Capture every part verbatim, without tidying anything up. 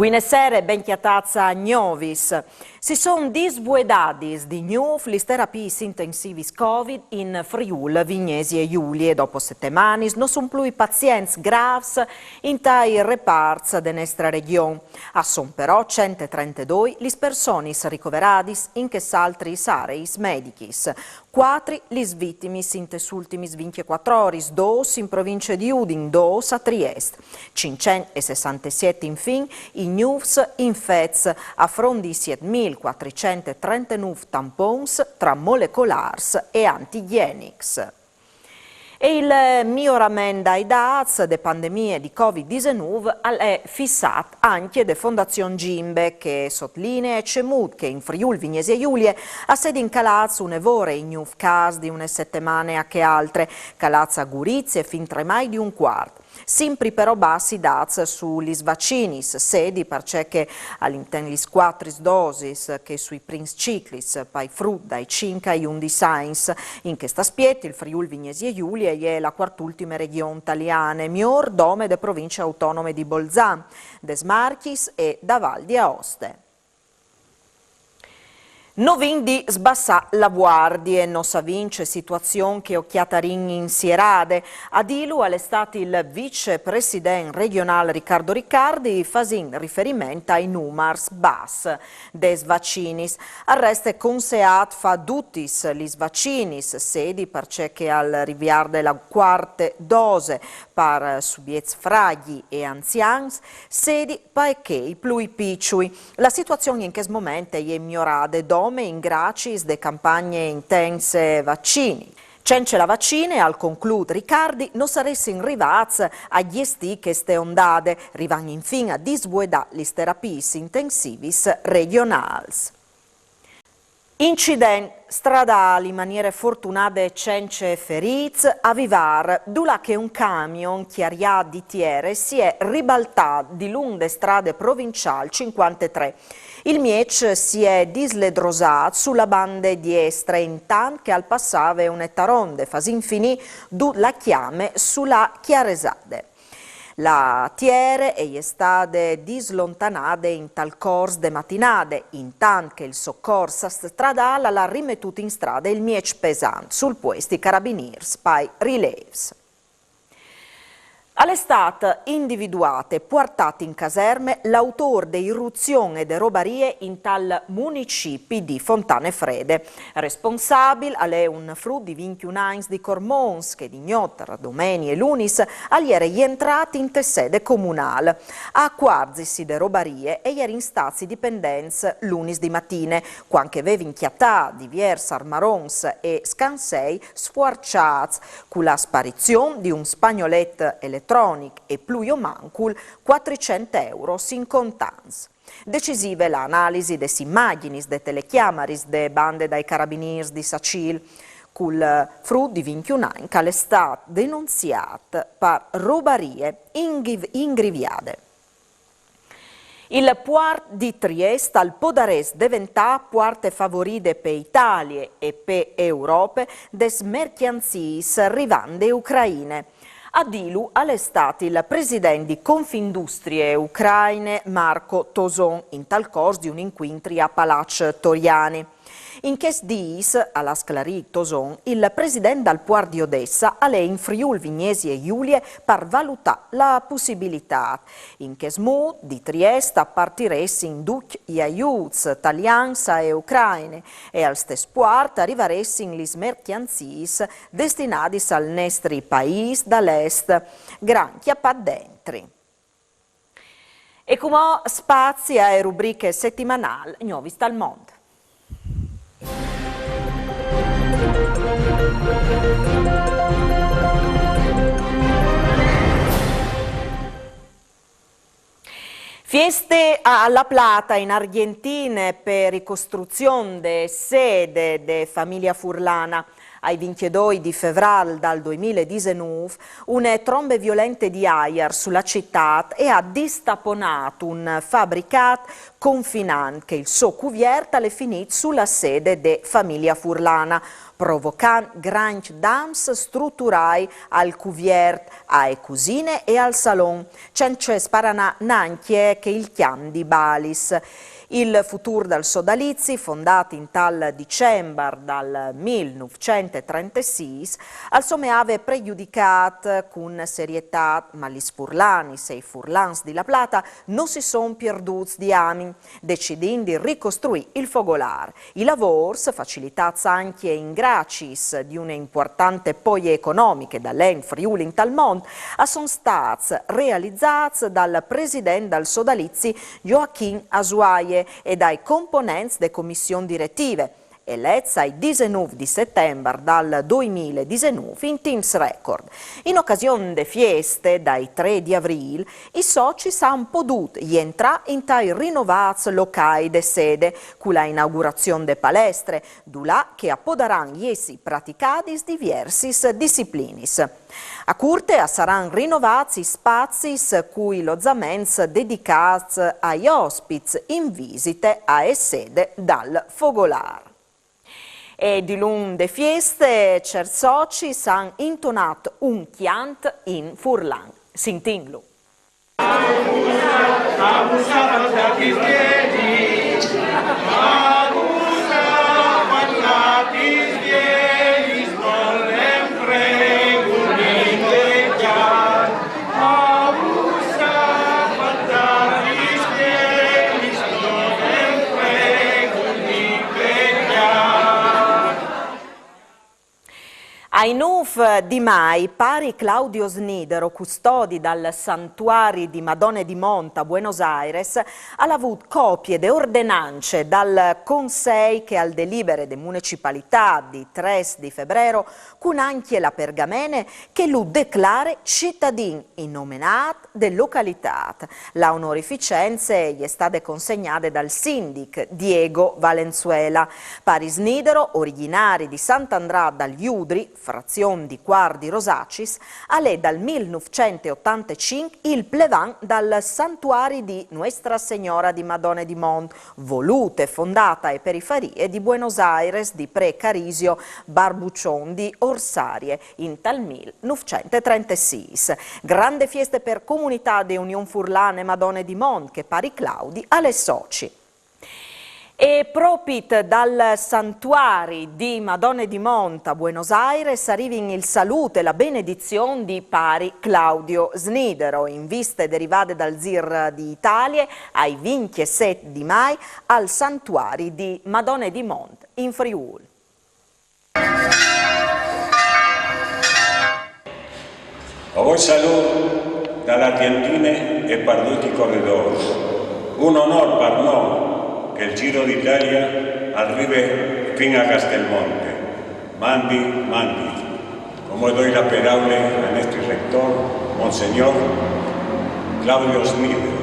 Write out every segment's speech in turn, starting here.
Buine sere, ben cjatâts a Gnovis. Si son disvuedadis di gnûf lis terapiis intensivis Covid in Friûl Vignesie Julie. Dopo setemanis no son plui pazients grâfs intai reparts de nestre regjon. A son però cent e trentedoi lis personis ricoveradis in chês altris areis medichis. Cuatri lis vitimis intes ultimis vincjecuatri oris, dôs in provincie di Udin, dôs a Triest. Cinccent e sessantesiet infin i gnûfs infets, a front di siet mil cuatricent e trentenûf tampons tra molecolârs e antigjenics. E il miorament dai dâts de pandemie di Covid disenûf al è fissât ancje de Fondazion Gimbe, che sotlinee cemût che in Friûl Vignesie Julie a sedin calâts une vore i gnûfs câs di une setemane a chê altre, calâts a Gurizie fin tremai di un cuart. Simpri però bas i dâts su lis vacinis, sedi parcè che al inten lis cuatri dosis che sui prins ciclis, pai fruts dai cinc ai undis agns. In chest aspiet il Friûl Vignesie Julie e je la cuartultime regjon taliane, miôr dome de provincie autonome di Bolzan, des Marchis e da Val di Aoste. No vin di sbassâ la vuardie, no savìn ce situazion che o cjatarìn insierade. A dîlu al è stât il vicepresident regjonâl Riccardo Riccardi, fasint riferiment ai numars bas des vacinis. Al reste conseât fâ dutis lis vacinis, sedi parcè che al rivuarde la cuarte dose par subiets fragii e anzians, sedi pai chei plui piçui. La situazion in chest moment e je miorade dome in graciis de campagne intense vacini. Cence la vacine, al conclût Riccardi, no saressin rivâts a gjestî cheste ondade, rivant infin a disvuedâ lis terapiis intensivis regjonâls. Incident stradâl, in maniere fortunade cence ferîts, a Vivar, dulà che un camion cjariât di tiere si è ribaltât dilunc de strade provinciâl cincuantetrê. Il mieç si è disledrosât su la bande diestre, intant che al passave une taronde, fasint finî dut la cjame su la cjaresade. La tiere e je stade dislontanade intal cors de matinade, intant che il socors stradâl al à rimetût in strade il mieç pesant. Sul puest i carabinîrs pai rilêfs. Al è stât individuât e puartât in caserme l'autôr de iruzion e de robarie intal municipi di Fontane Frede. Responsabil al è un frut di vincjeun agns di Cormons che di gnot tra domenie e lunis al jere jentrât inte sede comunâl. A acuarzisi de robarie e jerin stâts i dipendents lunis di matine, cuant che a vevin cjatât diviers armarons e scansei sfuarçâts, cu la sparizion di un spagnolet eletronic e plui o mancul cuatricent euros in contants. Decisive la analisi des imagjinis de telecjamaris de bande dai carabinîrs di Sacîl, cul frut di vincjeun agns che al è stât denunziât par robarie ingriv-, ingriviade. Il puart di Triest al podarès deventâ puarte favoride pe Italie e pe Europe des mercjanziis rivant de Ucraine. A dîlu al è stât il president di Confindustrie Ucraine Marco Toson intal cors di un incuintri a Palaç Toriani. In chescj dîs, al à sclarît Toson, il president dal puart di Odessa al è in Friûl Vignesie Julie par valutâ la pussibilitât. In chest mût, di Triest a partiressin ducj i aiûts talians ae Ucraine e al stes puart a rivaressin lis mercjanziis destinadis al nestri paîs dal est, grant cjapât dentri. E cumò spazi ae rubriche setimanâl Gnovis dal Mont. Fieste a La Plata in Argjentine pe ricostruzion de sede de Famiglia Furlana. Ai vincjedoi di Fevrâr dal doi mil e disenûf, une trombe violente di aiar su la citât e à distaponât un fabricât confinant che il so cuviert al è finît su la sede de Famiglia Furlana. provocant grancj dams struturai al cuviert, ae cusine e al salon, cence sparanâ nancje chel cjamp di balis. Il futûr dal sodalizi, fondât intal Dicembar dal mil nûfcent e trentesîs, al someave pregjudicât. Cun serietât, ma lis furlanis e i furlans di La Plata no si son pierdûts di anim, decidint di ricostruî il fogolâr. I lavôrs, facilitâts ancje in graciis di une impuartante poie economiche dal Ent Friûl intal Mont, a son stâts realizâts dal president dal sodalizi Joachim Asuaje e dai components de comission diretive, elets ai disenûf di Setembar dal doimil e disenûf in timps record. In ocasion de fieste dai trê di Avrîl, i socis a àn podût jentrâ intai rinovâts locâi de sede, cu la inaugurazion de palestre, dulà che a podaran jessi praticadis diviersis disciplinis. A curte a saran rinovâts i spazis cui lozaments dedicâts ai ospits in visite ae sede dal fogolâr. E dilunc de fieste, cierts socis a àn intonât un cjant in furlan. Sintìnlu. Ai nûf di Mai, pari Claudio Snidero, custodi dal Santuari di Madone di Mont a Buenos Aires, al à vût copie de ordenance dal Consei che al delibere de municipalitât di três di febrero, cun ancje la pergamene che lu declare citadin innomenât de localitât. La onorificence e je stade consegnade dal sindic Diego Valenzuela. Pari Snidero, origjinari di Sant Andrât dal Judri, frazion di Cuart di Rosacis, al è dal mil nûfcent e otantecinc il plevan dal santuari di Nuestra Signora di Madone di Mont, volût e fondât ae periferie di Buenos Aires di pre Carisio Barbuccion di Orsarie, intal mil nûfcent e trentesîs. Grande fieste par comunitât de Union Furlane Madone di Mont, che pari Claudi al è soci. E propit dal santuari di Madone di Mont a Buenos Aires a rivin il salût e la benedizion di pari Claudio Snidero, in viste de rivade dal Zîr di Italie ai vincjesset di Mai al santuari di Madone di Mont in Friûl. O voi salût da la Argjentine e par ducj i coridôrs. Un onôr par nô che il Giro d'Italia al rive fin a Castelmonte. Mandi, mandi. Come o doi la peraule al nestri rector, Monsignôr Claudio Snidero.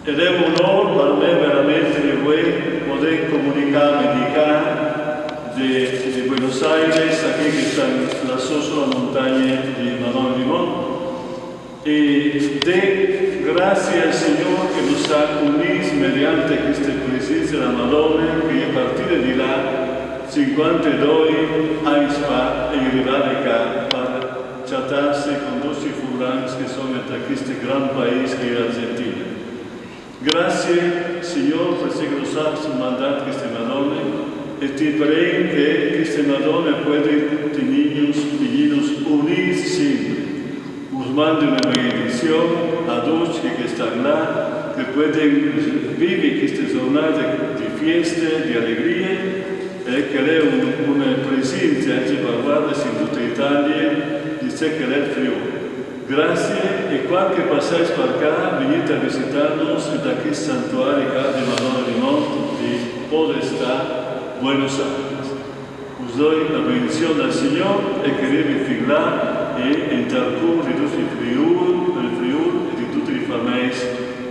Ed è un onôr par me verementri vuê podê comunicâmi di ca di Buenos Aires a chei che a stan lassù su la montagne di Madone di Mont. E dê graciis al Signôr che nus à unîts mediante cheste presince de Madone che e je partide di là cincuantedoi agns fa e e je rivade ca par cjatâsi cun ducj i furlans che a son ta chest grant paîs che e je la Argjentine. Graciis, Signôr, parcè che nus âs mandât cheste Madone e ti preìn che cheste Madone e puedi tignînus, tignînus unîts simpri. Us mandi une benedizion a ducj chei che a stan là, che e puedin vivi cheste zornade di fieste, di alegrie, e che e je une presince ancje par vualtris in dute Italie di ce che al è il Friûl. Graciis e cuant che o passais par ca, vignît a visitânus ta chest santuari ca di Madone di Mont di Podestà, Buenos Aires. Us doi la benedizion dal Signôr e che e rivi fin là e intal cûr di ducj i Friûl, dal Friûl e di dutis lis fameis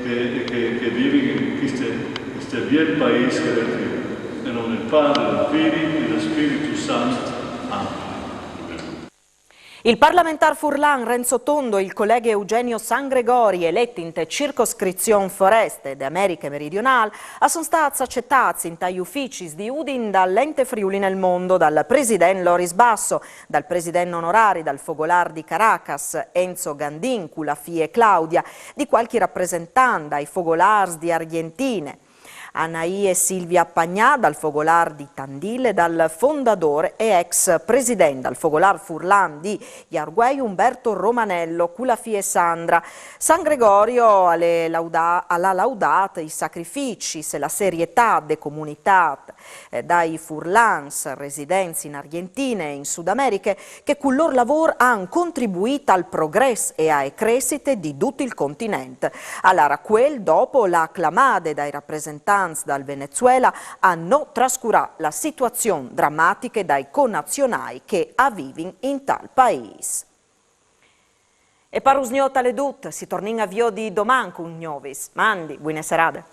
che, che, che a vivin in chest, chest biel paîs che al è il Friûl. In nome dal Padri, dal Fili e dal Spiritu Sant. Amen. Il parlamentâr furlan Renzo Tondo e il coleghe Eugenio Sangregori, elets inte circoscrizion Foreste de Americhe Meridionâl, a son stâts acetâts intai uficis di Udin dal Ente Friuli nel Mondo, dal president Loris Basso, dal president onorari dal Fogolâr di Caracas, Enzo Gandin, cu la fie Claudia, di cualchi rapresentant dai fogolârs di Argjentine, Anaï e Silvia Pagnà dal Fogolâr di Tandil e dal fondadôr e ex president dal Fogolâr furlan di Jarguei Umberto Romanello cu la fie Sandra. Sangregori al à lauda-, al à laudât i sacrificis e la serietât de comunitât, eh, dai furlans residents in Argjentine e in Sud Americhe, che cul lôr lavôr a àn contribuît al progrès e ae cressite di dut il continent. Alora, cuel dopo la clamade dai rapresentants dal Venezuela a no trascurâ la situazion dramatiche dai connazionâi che a vivin intal paîs. E par usgnot al è dut, si tornìn a viodi doman cun gnovis. Mandi, buine serade.